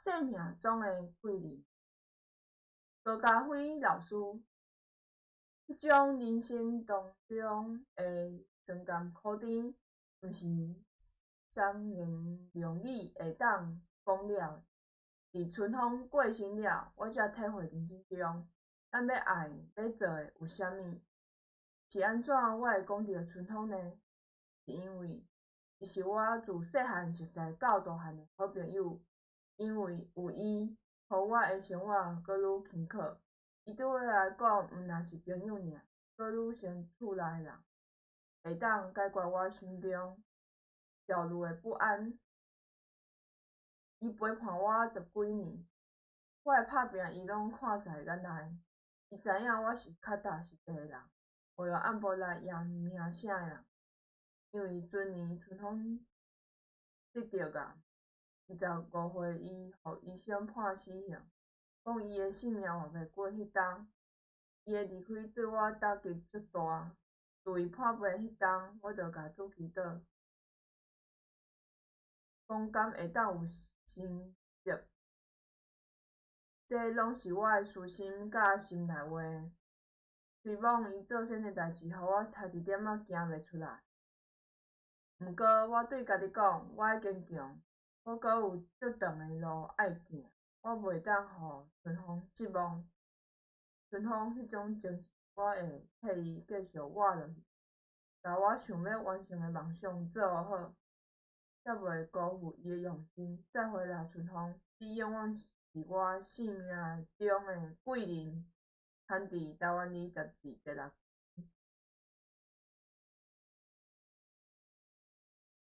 生命中的貴人。高嘉輝老師，彼種人生當中的酸甘苦甜，毋是三言兩語會當講了。佇春風過身了，我才體會人生中，咱欲愛、欲做的有啥物？是按怎我會講著春風呢？是因為伊是我自細漢熟似到大漢的好朋友，因為有伊，予我的生活閣愈輕巧。伊對我來講，毋但是朋友爾，閣愈像厝內人，會當解決我心中焦慮的不安。伊陪伴我十幾年，我的拍拚伊攏看在眼內。伊知影我是較踏實的人，袂用暗晡來贏名聲的人。因為前年春風得著癌，25歲伊予醫生判死刑，講伊的性命活袂過彼冬。伊的離開對我打擊足大。自伊破病彼冬，我就共主祈禱，講敢會當有神蹟。這攏是我的私心佮心內話。雖罔伊做啥的代誌，予我差一點仔行袂出來。毋過我對家己講，我愛堅強，我閣有足長的路愛行，我袂當予春風失望。春風彼種精神，我會替伊繼續活落去，共我想欲完成的夢想做好，才袂辜負伊的用心。再會啦，春風，你永遠是我生命中的貴人。刊佇台灣兒雜誌第六。